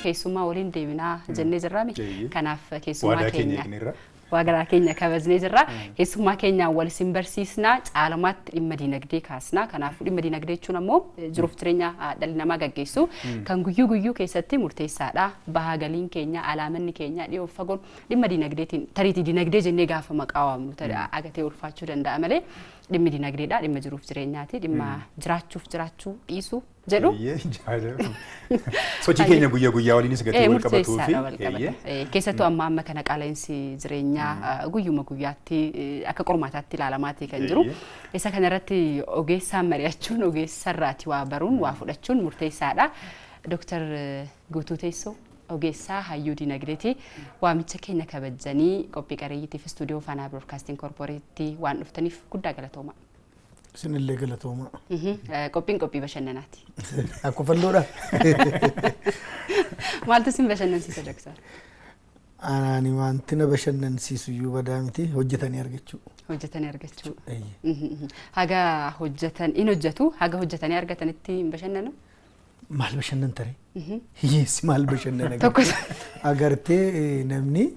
Keessummaa waliin deebinaa jennee jirraami. Kanaaf keessummaa keenya waadaa keenya kabajnee jirra. Keessummaa keenyaan wal isin barsiisnaa, caalmaatti dhimma diinagdee kaasnaa. Kanaafuu dhimma diinagdee jechuun ammoo jiruuf jireenya dhalli namaa gaggeessu kan guyyuu guyyuu keessatti murteessaadha. Bahaa galiin keenya, alaamanni keenya dhiyoo fagoon dhimma diinagdeetiin tariitii diinagdee jennee gaafa maqaa waamnu agatee ulfaachuu danda'a malee dhimmi diinagdeedha, dhimma jiruuf jireenyaati, dhimma jiraachuuf jiraachuu dhiisuu jedhu. Sochii keenya guyyaa guyyaa waliinis gatii wal qabatuu fi keessattuu amma amma kana qaala'insi jireenyaa guyyuma guyyaatti akka qormaataatti ilaalamaati kan jiru. Isa kanarratti ogeessaan mari'achuun, ogeessarraati waa baruun, waa fudhachuun murteessaadha. Dooktar Guutuu Teessoo ogeessaa hayyuu diinagdeeti. Waamicha keenya kabajanii qophii qareeyyiitiif istuudiyoo Faanaa Biroodkaastiin Koorporeetti waan dhuftaniif guddaa galatooma. Isinillee galatooma. Qophiin qophii bashannanaati. Akka falloodha. Maaltu isin bashannansiisa, Dooktar? Ani wanti na bashannansiisu iyyuu badaa miti, hojjetanii argachuu. Hojjetanii argachuu. Haga hojjetan in hojjetu, haga hojjetanii argatanitti hin bashannanu? Maal bashannan taree? Hiyyeessi maal bashannana? Agartee, namni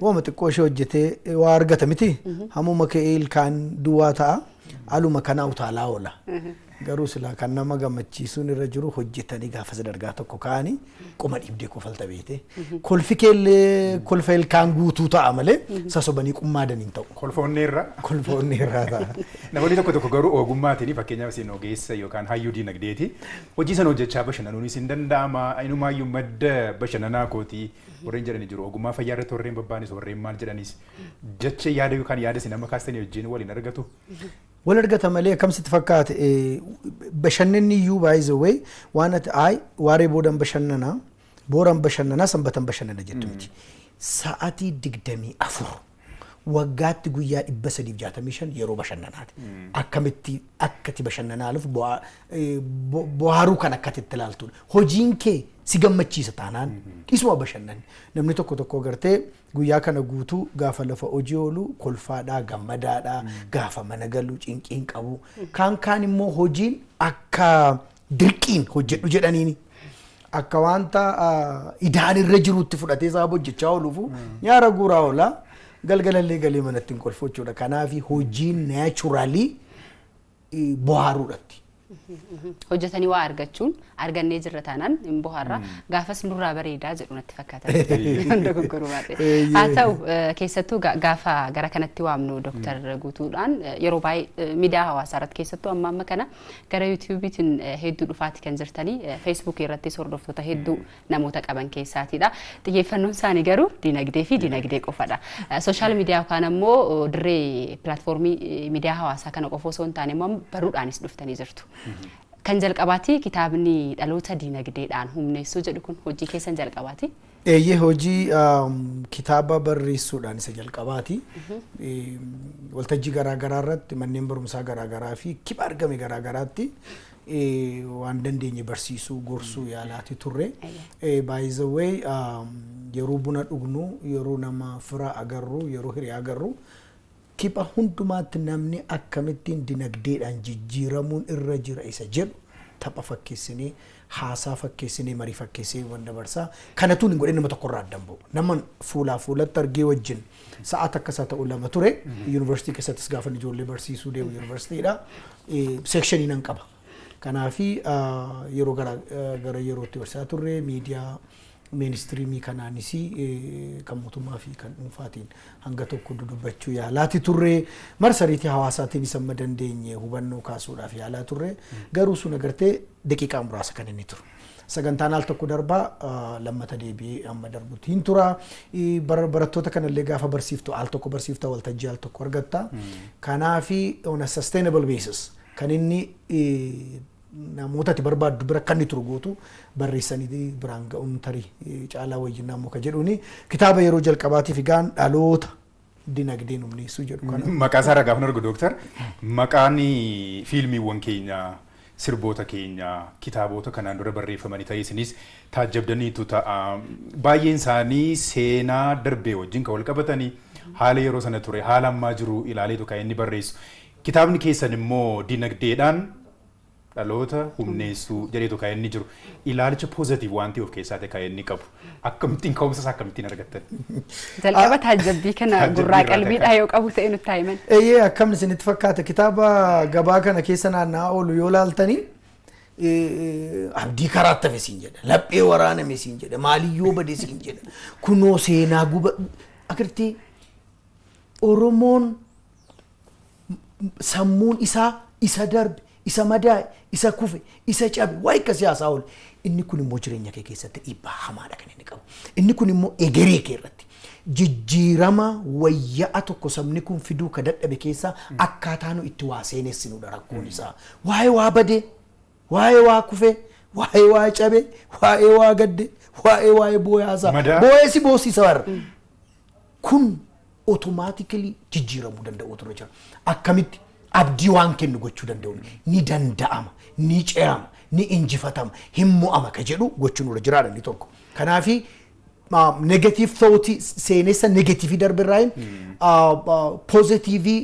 waama xiqqoo ishee hojjetee waa argata miti. Hamuma ka'ee ilkaan duwwaa ta'a. Aluma kanaa utaalaa oola. Garuu silaa kan nama gammachiisuun irra jiru hojjetanii gaafa sadarkaa tokko ka'anii qoma dhibdee kofalta beete. Kolfi keellee kolfa ilkaan guutuu ta'a malee sasobanii qummaadan hin ta'u. Kolfoonneerra. Kolfoonneerraa ta'a. Namoonni tokko tokko garuu ogummaatiin, fakkeenyaaf isin ogeessa yookaan hayyuu diinagdeeti. Hojii sana hojjechaa bashannanuunis hin danda'ama. Inumaayyuu madda bashannanaa kootii warreen jedhanii jiru. Ogummaa fayyaa irratti warreen babbaanis, warreen maal jedhanis, jecha yaada yookaan yaada isin amma kaastanii wajjin waliin argatu. Wal argata malee, akkamsitti fakkaate, bashannanni iyyuu, by the way, waan ati ayi waaree boodan bashannanaa, booran bashannanaa, sanbatan bashannana jettu miti. Sa'aatii 24, waggaatti guyyaa 365 yeroo bashannanaati. Akkamitti akkati bashannanaaluuf bohaaruu kan akkati itti ilaaltudha. Hojiin kee si gammachiisa taanaan isuma bashannanni. Namni tokko tokko gartee guyyaa kana guutuu gaafa lafa hojii oolu kolfaadhaa, gammadaadhaa, gaafa mana galu cinqiin qabu. Kaan kaan immoo hojiin akka dirqiin hojjedhu jedhaniini. Akka wanta idaan irra jirutti fudhatee sababa hojjechaa ooluufu nyaara guuraa oola. Galgalallee galee manatti hin kolfu jechuudha. Kanaaf hojiin naturally bohaaruudhatti. Hojjetanii waa argachuun, argannee jirra taanaan hin bohaarra, gaafas nurraa bareedaa jedhu natti fakkaata. Dogoggoruu baadhe. Haa ta'u, keessattuu gaafa gara kanatti waamnu Dooktar Guutuudhaan yeroo baay'ee miidiyaa hawaasaa irratti, keessattuu amma amma kana gara yuutuubiitiin hedduu dhufaati kan jirtanii, feesbuukii irrattis hordoftoota hedduu namoota qaban keessaatidha. Xiyyeeffannoon isaanii garuu diinagdee fi diinagdee qofadha. Social media yookaan ammoo dirree pilaatfoormii miidiyaa hawaasaa kana qofa osoo hin taane immoo baruudhaanis dhuftanii jirtu. Kan jalqabaati kitaabni dhaloota diinagdeedhaan humneessuu jedhu kun hojii keessan jalqabaati. Eeyyee, hojii kitaaba barreessuudhaan isa jalqabaati. Waltajjii garaagaraa irratti, manneen barumsaa garaagaraa fi kipha argame garaagaraatti waan dandeenye barsiisuu, gorsuu yaalaati turre. By the way, yeroo buna dhugnu, yeroo nama fira agarru, yeroo hiriyaa agarru, kipha hundumaatti namni akkamittiin dinagdeedhaan jijjiiramuun irra jira isa jedhu tapha fakkeessinee, haasaa fakkeessinee, marii fakkeessinee waan dabarsaa. Kanatuun hin godhin nama tokkorraa addan ba'u. Nama fuulaa fuulatti argee wajjin sa'aat akkasaa ta'u lama ture. Yuunivarsiitii keessattis gaafa ijoollee barsiisuu deemu yuunivarsiitiidha. Section nan qaba. Kanaafi yeroo gara gara yerootti barsiisaa turre, miidiyaa mainstream kanaanis kan mootummaa fi kan dhuunfaatiin hanga tokko dudubbachuu yaalaati turre, marsariitii hawaasaatiinis amma dandeenye hubannoo kaasuudhaaf yaalaa turre. Garuu sun agartee daqiiqaa muraasa kan inni turu. Sagantaan al tokko darbaa, lammata deebi'ee amma darbutti hin tura. Barattoota kanallee gaafa barsiiftu al tokko barsiifta, waltajjii al tokko argatta. Kanaafi on a sustainable basis kan inni namoota ati barbaaddu bira akka inni turu gootu barreessanii biraan ga'uun tarii caalaa wayyinnaa muka jedhuuni kitaaba yeroo jalqabaatiif egaan dhaloota dinagdeen humneessuu jedhu kana. Maqaa isaa gaafa argu, Dooktar, maqaan fiilmiiwwan keenya, sirboota keenya, kitaabota kanaan dura barreeffamanii ta'e isinis taajjabdaniitu ta'a. Baay'een isaanii seenaa darbee wajjin kan wal qabatanii, haala yeroo sana ture, haala ammaa jiru ilaaleetu kan inni barreessu. Kitaabni keessan immoo dinagdeedhaan Dhaloota humneessuu jedheetu kan inni jiru. Ilaalcha positive waan ta'e of keessaa ta'e kan inni qabu. Akkamittiin ka'umsa isaa akkamittiin argattan? Jalqaba taajjabbii kana gurraa qalbiidhaa yoo qabu ta'e nutti himan. Eeyyee, akkam isinitti fakkaata? Kitaaba gabaa kana keessa naanna'aa oolu yoo laaltanii, abdii karaatti hafe siin jedha, laphee waraaname siin jedha, maaliyyoo bade siin jedha, kunoo seenaa guba agartee. Oromoon sammuun isaa isa darbe, isa madaa'e, isa kufe, isa cabe, waa akka siyaasaa oole. Inni kun immoo jireenya kee keessatti dhiibbaa hamaadha kan inni qabu. Inni kun immoo egeree kee irratti jijjiirama wayya'a tokko sabni kun fiduu ka dadhabe keessaa akkaataa nu itti waa seenessinudha rakkoon isaa. Waa'ee waa badee, waa'ee waa kufee, waa'ee waa cabe, waa'ee waa gadde, waa'ee booyaasaa. Boo'ee si boosiisa warra. Kun automatically jijjiiramuu danda'u turre jira. Akkamitti abdii waan kennu gochuu danda'u, ni danda'ama, ni ce'ama, ni injifatama, hin mo'ama ka jedhu gochuun irra jiraadha inni tokko. Kanaafi negative thought, seenessa negative darbirraayin positive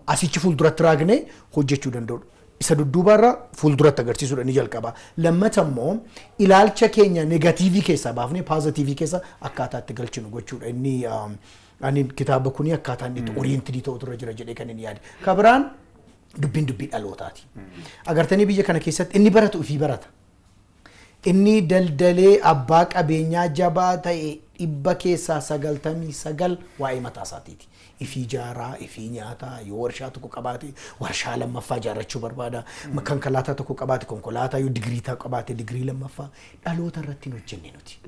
asichi fuulduratti raagnee hojjechuu danda'udha. Isa dudduubarra fuulduratti agarsiisuudha ni jalqaba. Lammata immoo ilaalcha keenya negative keessaa baafnee positive keessa akkaataa itti galchinu gochuudha. Inni ani kitaaba kuni akkaataa inni itti oriented ta'utu irra jira jedhee kan inni yaade. Ka biraan dubbiin dubbii dhalootaati. Agartanii, biyya kana keessatti inni baratu ofii barata. Inni daldalee abbaa qabeenyaa jabaa ta'e 99% waa'ee mataa isaatiiti. Ifii ijaaraa, ifii nyaataa, yoo warshaa tokko qabaate warshaa lammaffaa ijaarrachuu barbaada. Konkolaataa tokko qabaate konkolaataa, yoo digirii qabaate digirii lammaffaa. Dhaloota irratti hin hojjenne nuti.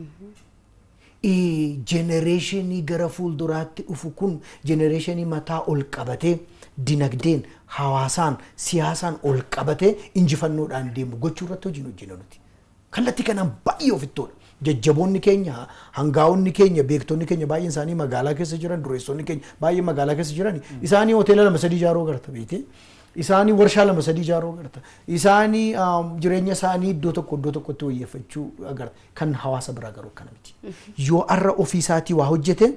Generation gara fuulduraatti dhufu kun generation mataa ol qabatee dinagdeen, hawaasaan, siyaasaan ol qabatee injifannoodhaan deemu gochuu irratti hojiin hojjenna nuti. Kallattii kanaan baay'ee ofittoodha. Jajjaboonni keenya, hangaa'onni keenya, beektonni keenya baay'een isaanii magaalaa keessa jiran, dureessonni keenya baay'een magaalaa keessa jiran, isaanii hoteela lama sadii ijaaruu agarta beekte. Isaanii warshaa lama sadii ijaaruu agarta. Isaanii jireenya isaanii iddoo tokko iddoo tokkotti wayyeeffachuu agarta. Kan hawaasa biraa garuu akkana miti. Yoo arra ofii isaatii waa hojjete,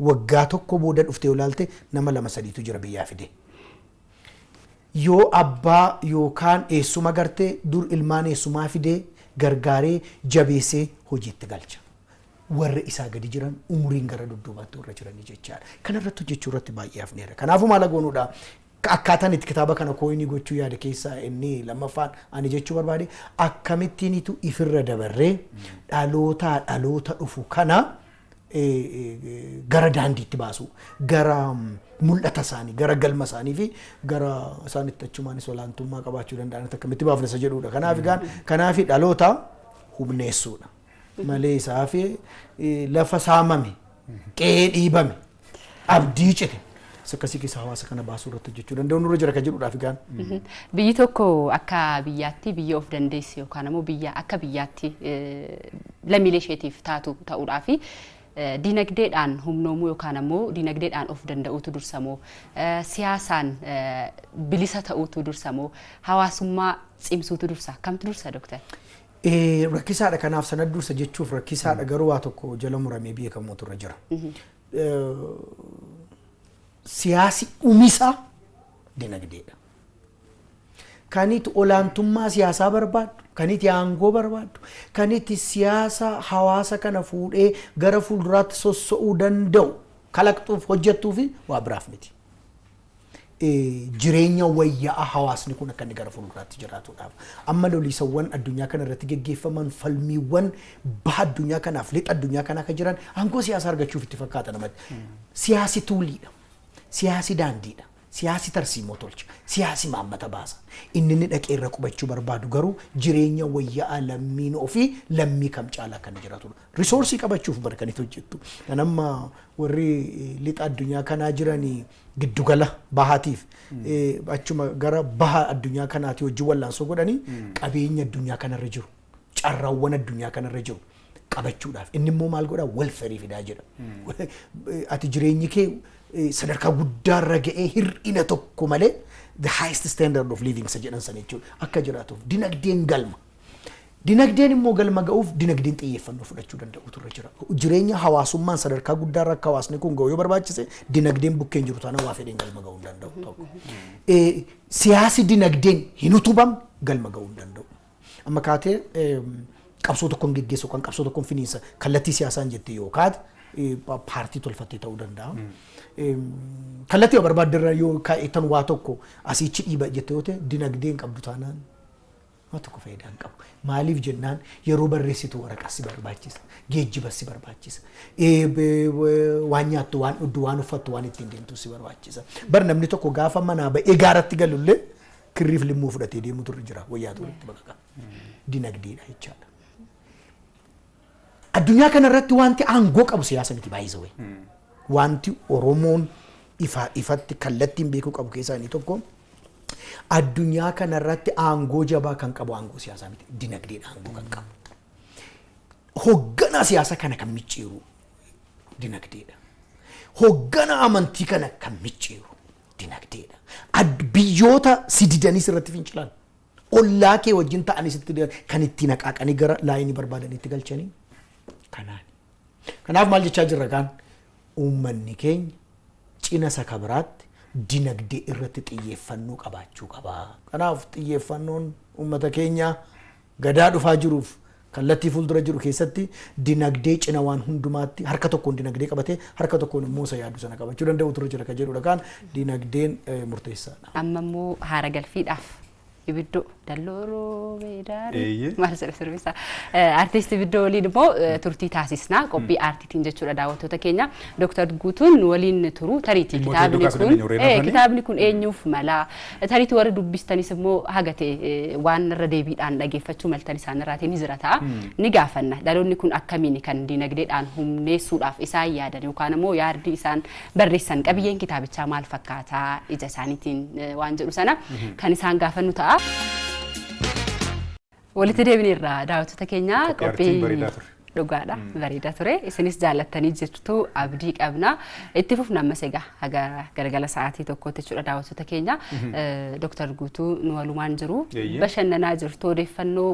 waggaa tokko booda dhuftee ilaalte, nama lama sadiitu jira biyyaa fide. Yoo abbaa yookaan eessuma gartee dur ilmaan eessumaa fidee gargaaree jabeessee hojiitti galcha. Warra isaa gadi jiran umuriin gara dudduubaatti warra jiranii jechaadha. Kanarratti hojjechuu irratti baay'ee hafneera. Kanaafuu maal goonuudha? Akkaataan itti kitaaba kana coin gochuu yaade keessaa inni lammaffaan ani jechuu barbaade, akkamittiinitu ifirra dabarree dhalootaa dhaloota dhufu kana gara daandiitti baasu, gara mul'ata isaanii, gara galma isaanii fi gara isaanitti achumaanis olaantummaa qabaachuu danda'an akkamitti baafna isa jedhudha. Kanaaf egaan kanaaf dhaloota humneessuudha. Malee isaaf lafa saamame, qe'ee dhiibame, abdii cite akkasii keessa hawaasa kana baasuu irratti hojjechuu danda'u nurra jira kan jedhudhaaf egaan. Biyyi tokko akka biyyaatti biyya of dandeesse yookaan immoo biyya akka biyyaatti lammiilee isheetiif taatu ta'uudhaaf dinagdeedhaan humnoomuu yookaan ammoo dinagdeedhaan of danda'uutu dursamoo, siyaasaan bilisa ta'uutu dursamoo, hawaasummaa cimsuutu dursa? Kamtu dursa, dooktar? Rakkisaadha. Kanaaf sana dursa jechuuf rakkisaadha, garuu waa tokko jala muramee beekamuutu irra jira. Siyaasi dhumisa dinagdeedha. Kan itti olaantummaa siyaasaa barbaaddu, kan itti aangoo barbaaddu, kan itti siyaasa hawaasa kana fuudhee gara fuulduraatti sosso'uu danda'u kalaqxuuf hojjettuu fi waa biraaf miti. Jireenya wayyaa'aa hawaasni kun akka inni gara fuulduraatti jiraatuudhaaf. Amma loliisawwan addunyaa kana irratti geggeeffaman, falmiiwwan baha addunyaa kanaaf lixa addunyaa kanaa kan jiran aangoo siyaasaa argachuuf itti fakkaata namatti. Siyaasi tooliidha. Siyaasi daandiidha. Siyaasi tarsiimoo tolcha. Siyaasi maammata baasa. Inni inni dhaqee irra qubachuu barbaadu garuu jireenya wayyaa'aa lammiin ofii lammii kam caalaa kan jiraatudha. Resource qabachuuf bara kan itti hojjettu. Kan amma warri lixa addunyaa kanaa jiranii giddugala bahaatiif achuma gara baha addunyaa kanaati hojii wallaansoo godhanii qabeenya addunyaa kanarra jiru, carraawwan addunyaa kanarra jiru qabachuudhaaf. Inni immoo maal godhaa? Welfare fidaa jedha. Ati jireenyi kee sadarkaa guddaarra ga'ee hir'ina tokko malee, the highest standard of living isa jedhan sana jechuudha, akka jiraatuuf dinagdeen galma. Dinagdeen immoo galma ga'uuf dinagdeen xiyyeeffannoo fudhachuu danda'utu irra jira. Jireenya hawaasummaan sadarkaa guddaa akka hawaasni kun ga'u yoo barbaachise, dinagdeen bukkeen jiru taanaan waa fedheen galma ga'uu hin danda'u tokko. Siyaasi dinagdeen hin utubamne galma ga'uu hin danda'u. Amma kaatee qabsoo tokkoon geggeessu kan qabsoo tokkoon finiinsa kallattii siyaasaan jettee yoo kaate, paartii tolfattee ta'uu danda'a. Kallattii yoo barbaadde irra yoo kaa'etan waa tokko asiichi dhiiba jettee yoo ta'e, dinagdeen qabdu taanaan waa tokko faayidaa hin qabu. Maaliif jennaan, yeroo barreessitu waraqaa si barbaachisa, geejjiba si barbaachisa, waan nyaattu, waan dhugdu, waan uffattu, waan ittiin deemtu si barbaachisa. Bar namni tokko gaafa manaa ba'ee gaaratti galullee kirriif limmuu fudhatee deemutu irra jira, wayyaa itti baqaqa. Dinagdeedha jechaadha. Addunyaa kanarratti wanti aangoo qabu siyaasa miti baay'isawee. Wanti Oromoon ifaa ifatti kallattiin beekuu qabu keessaa inni tokko, addunyaa kanarratti aangoo jabaa kan qabu aangoo siyaasaa miti, dinagdeedha aangoo kan qabu. Hoogganaa siyaasa kana kan micciiru dinagdeedha. Hoogganaa amantii kana kan micciiru dinagdeedha. Biyyoota si didanii sirratti fincilan, ollaa kee wajjin ta'anii sitti kan ittiin haqaaqanii gara laayinii barbaadanitti galchanii kanaani. Kanaaf maal jechaa jirra kaan? Uummanni keenya cina isa kabiraatti dinagdee irratti xiyyeeffannoo qabaachuu qaba. Kanaaf xiyyeeffannoon uummata keenya gadaa dhufaa jiruuf kallattii fuuldura jiru keessatti dinagdee cina waan hundumaatti harka tokkoon dinagdee qabatee harka tokkoon immoo isa yaadu sana qabachuu danda'u ture jira kan jedhudha, kaan dinagdeen murteessaadha. Amma immoo haara galfiidhaaf Ibiddoo Dallooroo Beedaarii maal jedha sirbisaa, artiist Ibiddoo waliin immoo turtii taasisnaa qophii aartiitiin jechuudha. Daawwattoota keenya, Dooktar Guutuun waliin turu tariitii kitaabni kun eenyuuf mala, tariitii warri dubbistanis immoo haga ta'e waan irra deebiidhaan dhageeffachuu maltan isaan irraatii ni jira ta'a, ni gaafanna. Dhaloonni kun akkamiin kan dinagdeedhaan humneessuudhaaf isaan yaadan yookaan immoo yaadni isaan barreessan, qabiyyeen kitaabichaa maal fakkaataa ija isaaniitiin waan jedhu sana kan isaan gaafannu ta'a. Walitti deebineerra, daawwattoota keenya. Qophii dhugaadha bareedaa ture, isinis jaallattanii jirtu abdii qabna. Itti fufna ammas egaa haga galgala sa'aatii 1tti jechuudha. Daawwattoota keenya, Dooktar Guutuu nu walumaan jiru, bashannanaa jirtu, odeeffannoo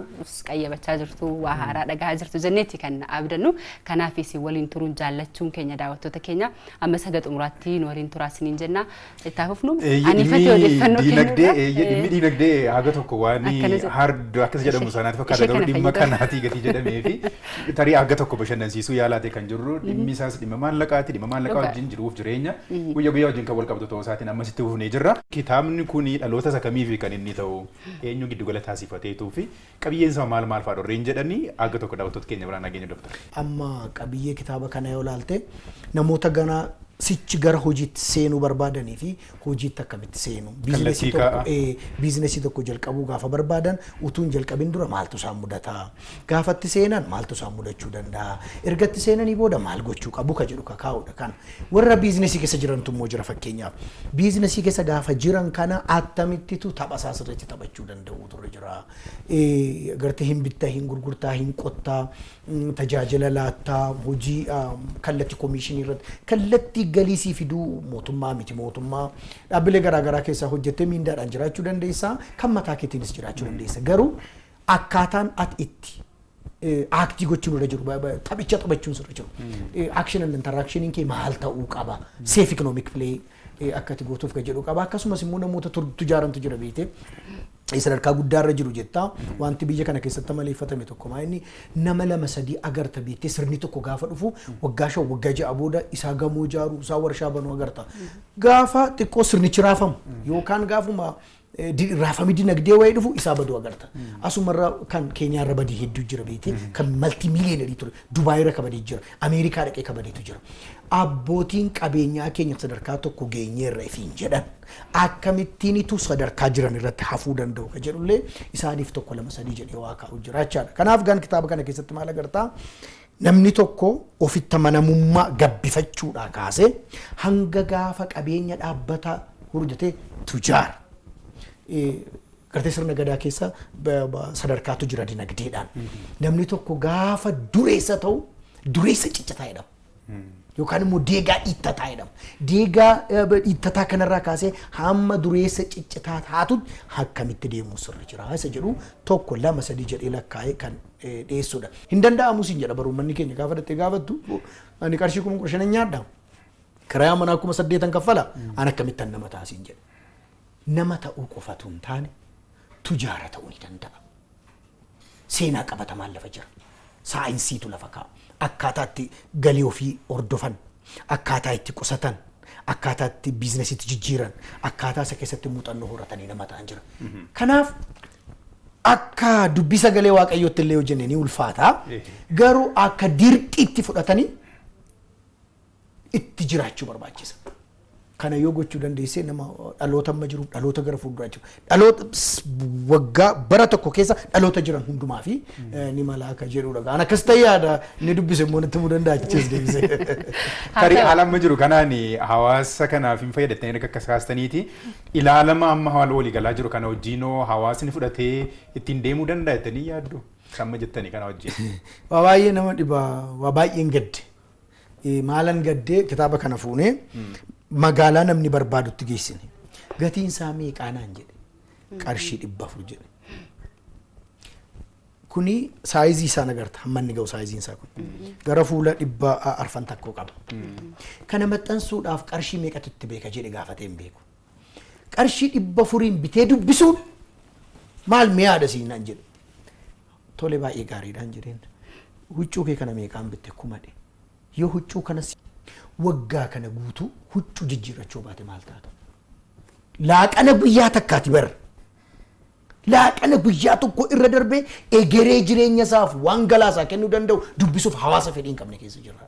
qayyabachaa jirtu, waa haaraa dhagahaa jirtu jenneeti kan abdannu. Kanaaf isin waliin turuun jaallachuun keenya, daawwattoota keenya, ammas haga xumuraatti nu waliin turaa isiniin jenna. Itti fufnu aniifatti odeeffannoo kennuudha. Dhimmi diinagdee haga tokko waan hard akkas jedhamu sanaatti fakkaata, garuu dhimma kanaatii gatii jedhamee fi tarii haga tokko bashannansiisuu yaalaate kan jirru, dhimmi isaas dhimma maallaqaati. Dhimma maallaqaa wajjin jiruuf jireenya guyyaa guyyaa wajjin kan wal qabatu ta'uu isaatiin ammas itti fufnee jirra. Kitaabni kun dhaloota isa kamiif kan inni ta'u, eenyu giddugala taasifateetuu fi qabiyyeen isaa maal maal fa'aa warreen jedhanii haga tokko daawwattoota keenya biraan nageenya, Dooktar. Amma qabiyyee kitaaba kana yoo ilaalte, namoota gana sichi gara hojiitti seenuu barbaadanii fi hojiitti akkamitti seenu, biizinesii tokko jalqabuu gaafa barbaadan, utuu hin jalqabin dura maaltu isaan mudataa, gaafatti seenan maaltu isaan mudachuu danda'a, ergatti seenanii booda maal gochuu qabu ka jedhu kakaa'udha. Kana warra biizinesii keessa jirantu immoo jira. Fakkeenyaaf, biizinesii keessa gaafa jiran kana akkamittitu tapha isaa sirriitti taphachuu danda'u turre jira. Gartee hin bittaa, hin gurgurtaa, hin qottaa, tajaajila laattaa, hojii kallattii koomishinii irratti, kallattii galii sii fiduu, mootummaa miti mootummaa, dhaabbilee garaagaraa keessaa hojjettee miindaadhaan jiraachuu dandeessaa, kan mataa keetiinis jiraachuu dandeessa. Garuu akkaataan ati itti act gochuun irra jiru, taphicha taphachuun irra jiru, action and interactioniin kee maal ta'uu qaba, safe economic play akka ati gootuuf kan jedhu qaba. Akkasumas immoo namoota tujaarantu jira beekte, sadarkaa guddaarra jiru jettaa. Wanti biyya kana keessatti amaleeffatame tokko maa inni, nama lama sadii agarta beektee, sirni tokko gaafa dhufu waggaa 5, waggaa 6 booda isaa gamoo ijaaru, isaa warshaa banuu agarta. Gaafa xiqqoo sirnichi raafamu yookaan gaafuma raafamii dinagdee wayii dhufu isaa baduu agarta. Asumarra kan Keenyaarra badii hedduu jira beektee, kan multi millionaire ture Dubaayirra kabadee jira, Ameerikaa dhaqee kabadeetu jira. Abbootiin qabeenyaa keenya sadarkaa tokko geenyeerra ifiin jedhan akkamittiinitu sadarkaa jiran irratti hafuu danda'u ka jedhullee isaaniif tokko lama sadii jedhee waa kaa'u jira jechaadha. Kanaaf gaan kitaaba kana keessatti maal agartaa? Namni tokko ofitti amanamummaa gabbifachuudhaa kaasee hanga gaafa qabeenya dhaabbataa hojjetee tujaara. Gartee sirna gadaa keessa sadarkaatu jira dinagdeedhaan. Namni tokko gaafa dureessa ta'u dureessa ciccitaa jedhama. Yookaan immoo deegaa dhiittataa jedhama. Deegaa dhiittataa kanarraa kaasee hamma dureessa ciccitaa taatutti akkamitti deemuu sirra jira isa jedhu 1 2 3 jedhee lakkaa'ee kan dhiyeessudha. Hin danda'amu siin jedha barummanni keenya gaafa dhattee gaafattu ani qarshii 15,000 nyaadha. Kirayaa manaa 8,000 kaffala ani akkamittan nama ta'a siin jedha. Nama ta'uu qofatu hin taane tujaara ta'uu ni danda'a. Seenaa qabatamaan lafa jira. Saayinsiitu lafa kaa'a. Akkaataa itti galii ofii hordofan, akkaataa itti qusatan, akkaataa itti biizinasiitti jijjiiran, akkaataa isa keessatti muuxannoo horatanii nama ta'an jira. Kanaaf akka dubbii sagalee waaqayyootti illee hojjenne ni ulfaata. Garuu akka dirqiitti fudhatanii itti jiraachuu barbaachisa. Kana yoo gochuu dandeessee nama dhaloota amma jiru, dhaloota gara fuulduraa jiru, dhaloota waggaa bara tokko keessa dhaloota jiran hundumaa fi ni mala akka jedhudha. An akkas ta'e yaada inni dubbise immoo natti himuu danda'a jechuus deebisee. Tarii haala amma jiru kanaan hawaasa kanaaf hin fayyadattanii akka kaastaniiti ilaalama amma haala waliigalaa jiru kana wajjinoo hawaasni fudhatee ittiin deemuu danda'a jettanii yaaddu? Amma jettanii kana wajjin. Waa baay'ee nama dhiba, waa baay'een gadde. Maalan gaddee kitaaba kana fuunee magaalaa namni barbaadutti geessine. Gatiin isaa meeqaa naan jedhe. Qarshii 400 jedhe. Kuni saayizii isaa agarta hamma inni ga'u saayiziin isaa kun. Gara fuula 401 qaba. Kana maxxansuudhaaf qarshii meeqatu itti beeka jedhe gaafatee hin beeku. Qarshii 400 bitee dubbisuun maal mi'aadha siin naan jedhe. Tole baay'ee gaariidhaan jedheen. Huccuu kee kana meeqaan bitte 1000. Yoo huccuu kana waggaa kana guutuu huccuu jijjiirrachuu baate maal taata? Laaqana guyyaa takkaati bara. Laaqana guyyaa tokko irra darbee egeree jireenya isaaf waan galaasaa kennuu danda'u dubbisuuf hawaasa fedhii hin qabne keessa jirra.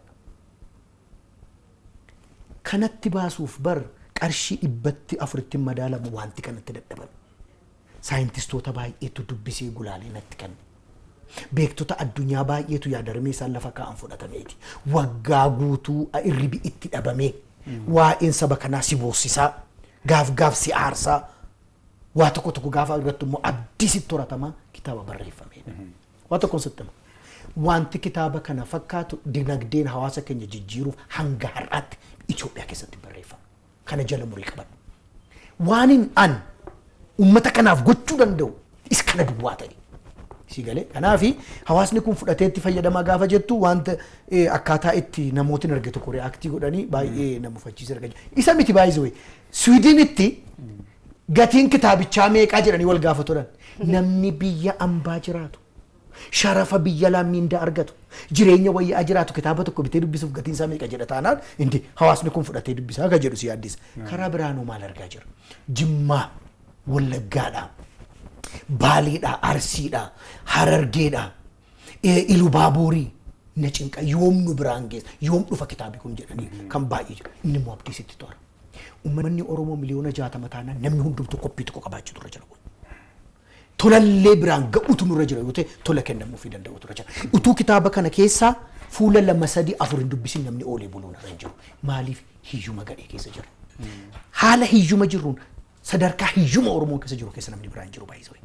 Kanatti baasuuf bar qarshii 400 madaalamu wanti kanatti dadhabame. Saayintistoota baay'eetu dubbisee gulaalee natti kenne. Beektota addunyaa baay'eetu yaadarmee isaan lafa kaa'an fudhatameeti. Waggaa guutuu irribi itti dhabamee waa'een saba kanaa si boossisaa, gaaf gaaf si aarsaa, waa tokko tokko gaafa irratti immoo abdii sitti horatamaa kitaaba barreeffamedha. Waa tokkoon sitti hima. Wanti kitaaba kana fakkaatu dinagdeen hawaasa keenya jijjiiruuf hanga har'aatti Itoophiyaa keessatti barreeffama. Kana jala murii qabadhu. Waan hin an uummata kanaaf gochuu danda'u isa kana duwwaa ta'e. Si galee kanaafi hawaasni kun fudhatee itti fayyadamaa gaafa jettu wanta akkaataa itti namootni arge tokko reaaktii godhanii baay'ee nama uffachiisa argaa jiru. Isa miti baay'ee Swiidinitti gatiin kitaabichaa meeqaa jedhanii wal gaafatuudhaan namni biyya ambaa jiraatu sharafa biyya lammiindaa argatu jireenya wayyaa jiraatu kitaaba tokko bitee dubbisuuf gatiin isaa meeqa jedha taanaan indi hawaasni kun fudhatee dubbisaa akka jedhu si yaaddisa. Karaa biraanuu maal argaa jira? Jimmaa, Wallaggaadhaa, Baaleedhaa, Arsiidhaa, Harargeedhaa, Ilubaaborii na cinqa yoom nu biraan geessa yoom dhufa kitaabi kun jedhanii kan baay'ee jiru. Inni immoo abdii sitti toora. Uummanni Oromoo 60,000,000 taanaan namni hundumtuu koppii tokko qabaachuu turre jira kun. Tolallee biraan ga'utu nurra jira yoo ta'e tola kennamuufii danda'utu irra jira. Utuu kitaaba kana keessaa fuula 2 3 4 hin dubbisin namni oolee buluun irra hin jiru. Maaliif hiyyuma gadhee keessa jira? Haala hiyyuma jirruun sadarkaa hiyyuma Oromoo keessa jiru keessa namni biraan jiru baay'isee.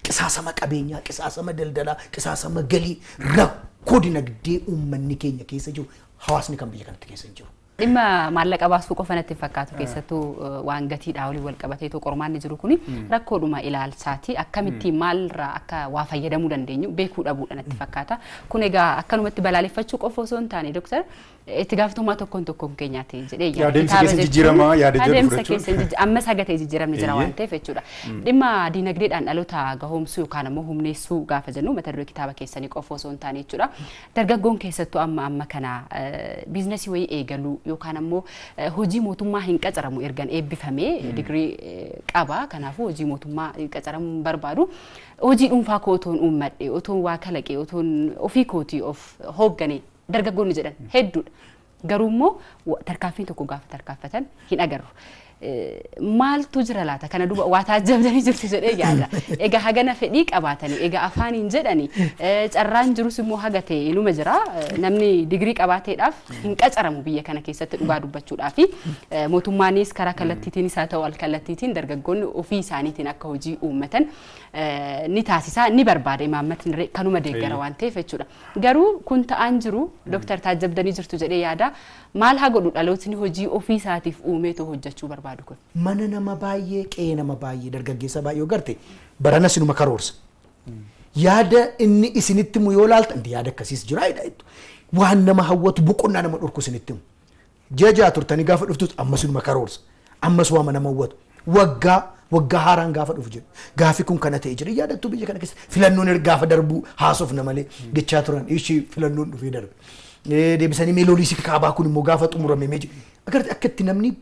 Qisaasama qabeenyaa, qisaasama daldalaa, qisaasama galii, rakkoo dinagdee uummanni keenya keessa jiru hawaasni kan biyya kanatti keessa hin jiru. Dhimma maallaqa baasuu qofa natti fakkaatu keessattuu waan gatiidhaa waliin wal qabateetoo qormaanni jiru kuni rakkoodhuma ilaalchaati. Akkamittiin maalirraa akka waa fayyadamuu dandeenyu beekuu dhabuudha natti fakkaata. Kun egaa akkanumatti balaaleffachuu qofa osoo hin taane dooktar itti gaafatamummaa tokkoon tokkoon keenyaati jedhee yaada. Adeemsa keessa jijjiiramaa yaada jedhu Adeemsa fudhachuun. keessa amma sagatee jijjiiramni jira waan ta'eef jechuudha. Dhimma dinagdeedhaan dhaloota gahoomsuu yookaan ammoo humneessuu gaafa jennu mata duree kitaaba keessanii qofa osoo hin taane jechuudha. Dargaggoon keessattuu amma amma kana biizinasii wayii eegaluu yookaan ammoo hojii mootummaa hin qacaramu ergan eebbifamee digirii qaba. Kanaafuu hojii mootummaa hin qacaramuu hin barbaadu. Hojii dhuunfaa koo otoon uummadhe, otoon waa kalaqe, otoon ofii kootii of hooggane dargaggoonni jedhan hedduudha. Garuu immoo tarkaanfiin tokko gaafa tarkaanfatan hin agarru. Maaltu jira laata kana duuba waa taajjabdanii jirtu jedhee yaada. Egaa hagana fedhii qabaatanii egaa afaaniin jedhanii carraan jirus immoo haga ta'e inuma jira. Namni digirii qabaateedhaaf hin qacaramu biyya kana keessatti dhugaa dubbachuudhaaf mootummaanis karaa kallattiitiinis haa ta'u alkallattiitiin dargaggoonni ofii isaaniitiin akka hojii uummatan ni taasisa ni barbaada imaammatni kanuma deeggara waan ta'eef jechuudha. Garuu kun ta'aan jiru Dooktar taajjabdanii jirtu jedhee yaada. Maal haa godhu dhalootni hojii ofii isaatiif uumeetoo hojjechuu barbaadu kun? Mana nama baay'ee, qe'ee nama baay'ee, dargaggeessa baay'ee yoo garte barana sinuma karoorsa. Yaada inni isinitti himu yoo laaltan yaada akkasiis jira jedha. Waan nama hawwatu boqonnaa nama dhorku isinitti himu. Ji'a ja'a turtanii gaafa dhuftus amma sinuma karoorsa. Ammas waama nama hawwatu. Waggaa haaraan gaafa dhufu jedhu. Gaafi kun kana ta'e jira. Yaadattuu biyya kana keessa filannoon gaafa darbuu haasofna malee jechaa turan. Ishii filannoon dhufee darbe. Deebisanii meeloolii kaabaa kun immoo gaafa xumurame mee jedhu. Agartee akka itti namni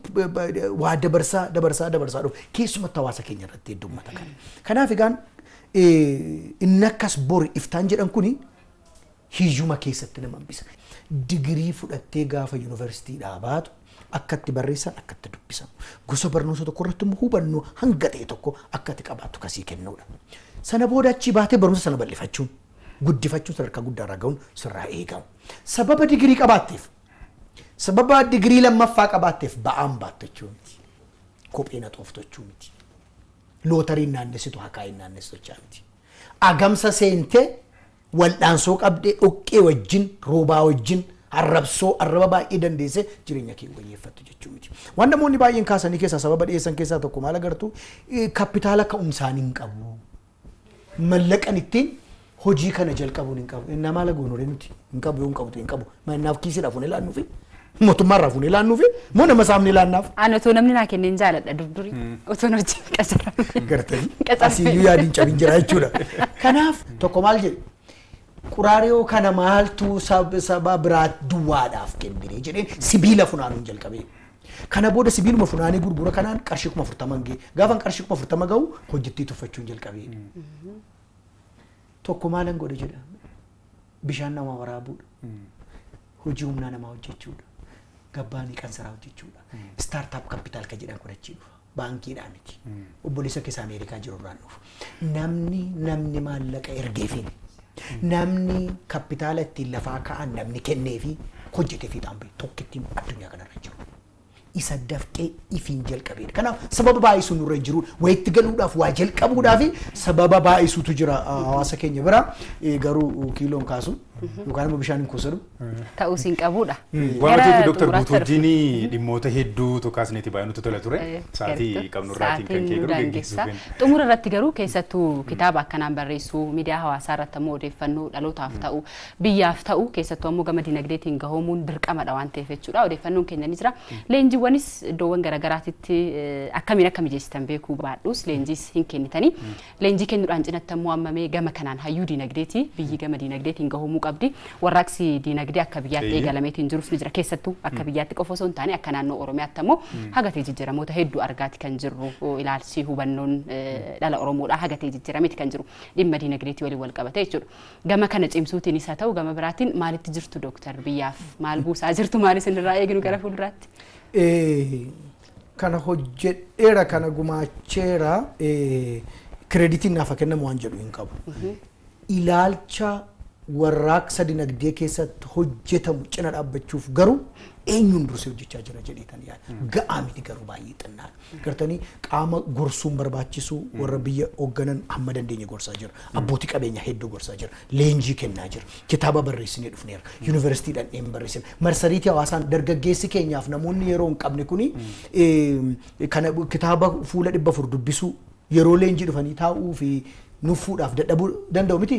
waa dabarsaa dabarsaa dabarsaa dhufu keessumatti hawaasa keenya irratti heddummata kana. Kanaaf egaan inni akkas bori iftaan jedhan kuni hiyyuma keessatti nama hambisa. Digirii fudhattee gaafa yuunivarsiitiidhaa baatu akka itti barreessan akka itti dubbisan gosa barnoota tokko irratti immoo hubannoo hanga ta'e tokko akka itti qabaattu kasii kennuudha. Sana booda achii baatee barumsa sana bal'ifachuun guddifachuun sadarkaa guddaarra ga'uun sirraa eegamu. Sababa digirii qabaatteef sababa digirii lammaffaa qabaatteef ba'aan baattu miti. Kophee na xooftu miti. Lootariin naannessitu hakaayin naannessitu jechaa miti. Agamsa seentee wal'aansoo qabdee dhoqqee wajjin roobaa wajjin arrabsoo arraba baay'ee dandeessee jireenya kee wayyeeffattu jechuu miti. Waan namoonni baay'een kaasanii keessaa sababa dhiyeessan keessaa tokko maal agartu kapitaala ka'umsaanii hin qabu. Mallaqan ittiin hojii kana jalqabuun hin qabu. Innaa maal goonu nuti hin qabu yoo hin qabu hin qabu. Mannaaf kiisiidhaa fuunee laannuufi mootummaarraa fuunee laannuufi moo nama saamnee laannaaf. Ani otoo namni naa kenneen jaaladha durdurii otoo hojii qacaramne. Gartanii asiyyuu yaadiin cabin jira jechuudha. Kanaaf tokko maal jedhu quraariyoo kana maaltu saba biraa duwwaadhaaf kennine jedheen sibiila funaanuun jalqabee. Kana booda sibiiluma funaanee gurgura kanaan qarshii 40,000 ga'e. Gaafan qarshii 40,000 ga'u hojjettii tuffachuun jalqabee. Tokko maalan godhe jedha. Bishaan namaa waraabuudha. Hojii humnaa namaa hojjechuudha. Gabbaanii qansaraa hojjechuudha. Startup capital kan jedhan kun achii dhufa. Baankiidhaa miti. Obboleessa keessa Ameerikaa jiru irraan dhufu. Namni maallaqa ergeefiin. Namni kapitaala ittiin lafaa ka'an namni kenneefi hojjetee fiixaan bahe tokkittiin addunyaa kanarra jiru. Isa dafqee ifiin jalqabeedha. Kanaaf sababa baay'isuu nurra hin jiru. Wayitti galuudhaaf waa jalqabuudhaaf sababa baay'isuutu jira hawaasa keenya bira. Garuu kiiloon kaasu yookaan immoo bishaan hin kuusanu. Ta'uus hin qabudha. Waan ta'eef Dooktar Guutuu wajjin dhimmoota hedduutu kaasneeti baay'ee nutti tola ture. Sa'aatii qabnu irraatiin kan ka'e garuu geggeessuu kenna. Xumura irratti garuu keessattuu kitaaba akkanaan barreessuu miidiyaa hawaasaa irratti ammoo odeeffannoo dhalootaaf ta'u biyyaaf ta'u keessattuu ammoo gama dinagdeetiin gahoomuun dirqamadha waan ta'eef jechuudha. Odeeffannoon keenya ni jira. Leenjiiwwanis iddoowwan garaagaraatitti akkamiin akka mijeessitan beekuu baadhus leenjiis hin kennitanii. Leenjii kennuudhaan cinatti ammoo ammamee gama kanaan hayyuu dinagdeeti biyyi gama dinagdeetiin gahoomuu qabdi. Warraaqsi dinagdee akka biyyaatti eegalameetiin jirus ni jira. Keessattuu akka biyyaatti qofa osoo hin taane akka naannoo Oromiyaatti ammoo hagatee jijjiiramoota hedduu argaati kan jirru ilaalchi hubannoon dhala Oromoodhaa hagatee jijjiirameeti kan jiru dhimma dinagdeetii waliin wal qabate jechuudha. Gama kana cimsuutiinis haa ta'u gama biraatiin maalitti jirtu Dooktar biyyaaf maal buusaa jirtu maal isinirraa eegnu gara fuulduraatti? Kana hojjedheera kana gumaacheera kireeditiin naaf kennamu waan jedhu hin qabu. Ilaalcha warraaqsa dinagdee keessatti hojjetamu cina dhaabbachuuf garuu eenyuun dursee hojjechaa jira jedheetan yaada. Ga'aa miti garuu baay'ee xinnaadha. Gartanii qaama gorsuun barbaachisu warra biyya hoogganan hamma dandeenye gorsaa jira. Abbootii qabeenyaa hedduu gorsaa jira. Leenjii kennaa jira. Kitaaba barreessinee dhufneera. Yuunivarsiitiidhaan dheen barreessine. Marsariitii hawaasaan dargaggeessi keenyaaf namoonni yeroo hin qabne kuni kana kitaaba fuula 400 dubbisuu yeroo leenjii dhufanii taa'uu fi nuffuudhaaf dadhabuu danda'u miti.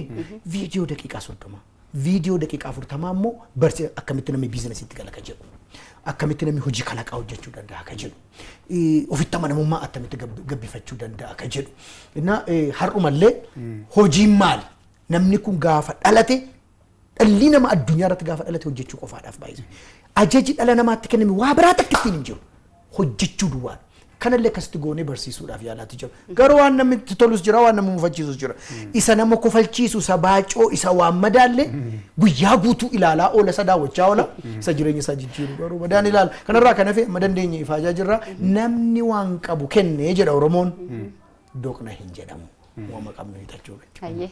Viidiyoo daqiiqaa 30. Viidiyoo daqiiqaa 40 immoo barsiisa akkamitti namni biizinasiitti gala ka jedhu. Akkamitti namni hojii kalaqaa hojjechuu danda'a ka jedhu. Ofitti amanamummaa akkamitti gabbifachuu danda'a ka jedhu. Innaa har'umallee hojiin maali? Namni kun gaafa dhalate dhalli nama addunyaa irratti gaafa dhalate hojjechuu qofaadhaaf baay'ise. Ajaji dhala namaatti kenname waa biraa takka ittiin hin jiru. Hojjechuu duwwaadha. Kanallee akkasitti goonee barsiisuudhaaf yaalaatti jira. Garuu waan namatti tolus jira, waan nama mufachiisus jira. Isa nama kofalchiisu, isa baacoo, isa waan madaalle guyyaa guutuu ilaalaa oola, isa daawwachaa oola, isa jireenya isaa jijjiiru garuu madaan ilaala. Kanarraa kan hafe amma dandeenye ifaajaa jirra. Namni waan qabu kennee jedha Oromoon, doqna hin jedhamu. Waama qabnu hiixachuu. Hayyee,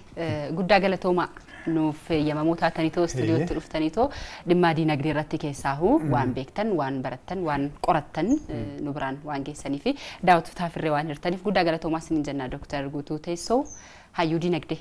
guddaa galatoomaa nuuf eeyyamamoo taataniitoo istuudiyootti dhuftaniitoo dhimma diinagdee irratti keessaahuu waan beektan, waan barattan, waan qorattan nu biraan waan geessanii fi daawwattootaaf irree waan hirtaniif guddaa galatoomaa isiniin jenna. Dooktar Guutuu Teessoo, hayyuu diinagdee.